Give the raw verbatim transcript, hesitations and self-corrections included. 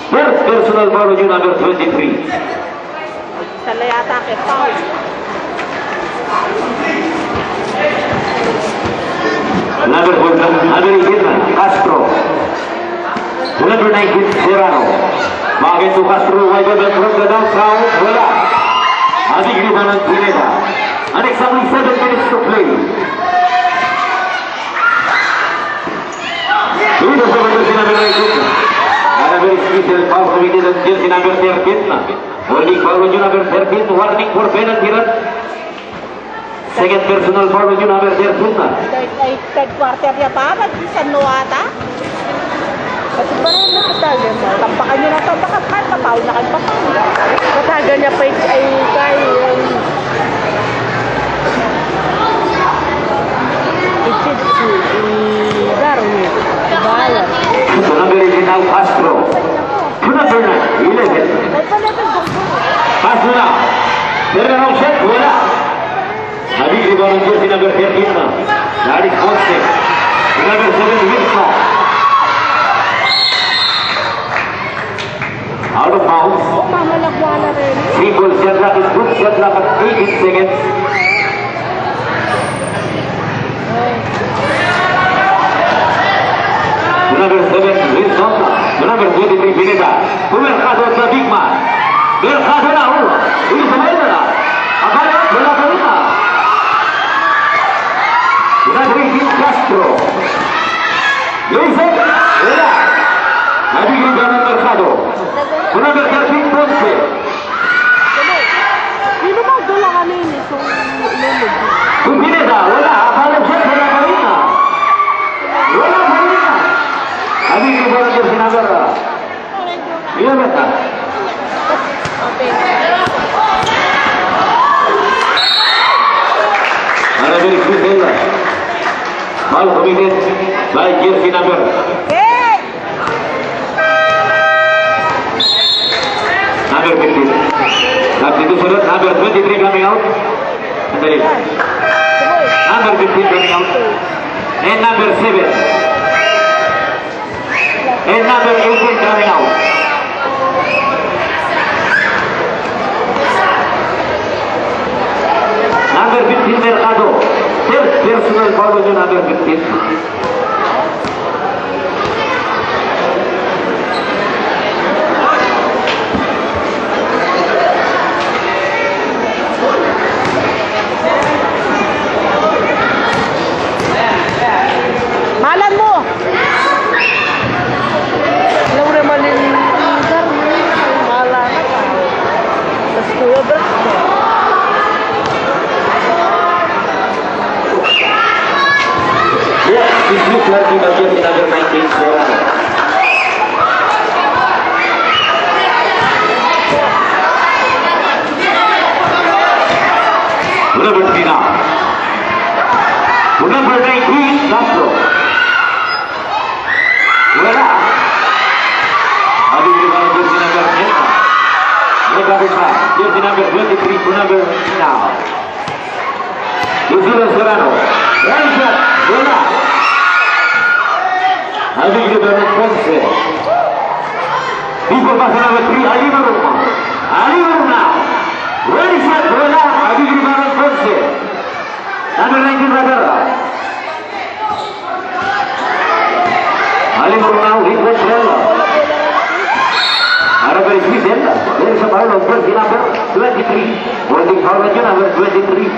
Third personal foul on number twenty-three. Isa la yata kay foul. Number four, number eighteen, Castro. Number nineteen, Serrano. Bakit to Castro, wide open from the downtown. Wala. Ating rebound ng Pineda. And exactly seven minutes to play. Dito sa number nineteen. Number eighteen, foul committed on jersey number thirteen. Holding foul on number thirteen. Warning for penalty run. Second personal foul on number thirteen. Ay, ay, third quarter ya pa, mag-isa no ata. Kasi pa rin nakatagal mo. Tampakan nyo na, tampakan. Ay, papaw na kayo, papaw. Matagal niya pa yung, ay, kaya, ay. It's, it's, it's, it's, Garo niya. Bahala. Ito na, Virginal Castro. Number nine, eleven. Pass na. Pero ang shot, wala. Habis rebound ng jersey number thirteen na. Dari Ponce. Number seven, Wilson. Out of bounds. Single shot clock, good shot clock, eighteen seconds. Number seven, Wilson. Number twenty-three, Pineda. Mercado sa big man. Mercado na, oh. Ini sa media na. Abala, wala pa rin na. Number eighteen, Castro. Wilson, wala. Nabigay ba ng Mercado? Number thirteen, Ponce. Sino ba dala kanina? Itong lulog. Kung Pineda, wala. Abala siya, wala pa rin na. Wala pa rin na. Nabigay ba ng jersey number? Iya, bata. Para very good, eh. Foul committed by jersey number. Number fifteen. Substitution, number twenty-three coming out. Sandali. Number fifteen coming out. And number seven. And number eighteen coming out. Number fifteen, Mercado. Third personal foul on number fifteen. Malan mu! Laura Malin, malan. Tas Kuya Bert. Yes, this is Clarky Baguio, number nineteen, Serrano. Number nineteen, Castro. Wala. Abis rebound, jersey number ten. May kapit pa. Jersey number twenty-three, number now. Isidro Serrano. One shot. Wala. Abis rebound, Ponce. Before pass number three, Alimarum. Alimarum now. One shot. Wala. Abis rebound, Ponce. Number nineteen, Rivera. Alimarum now, he control. Ara very sweet, eh. There is a foul on jersey number twenty-three. Holding foul on number twenty-three.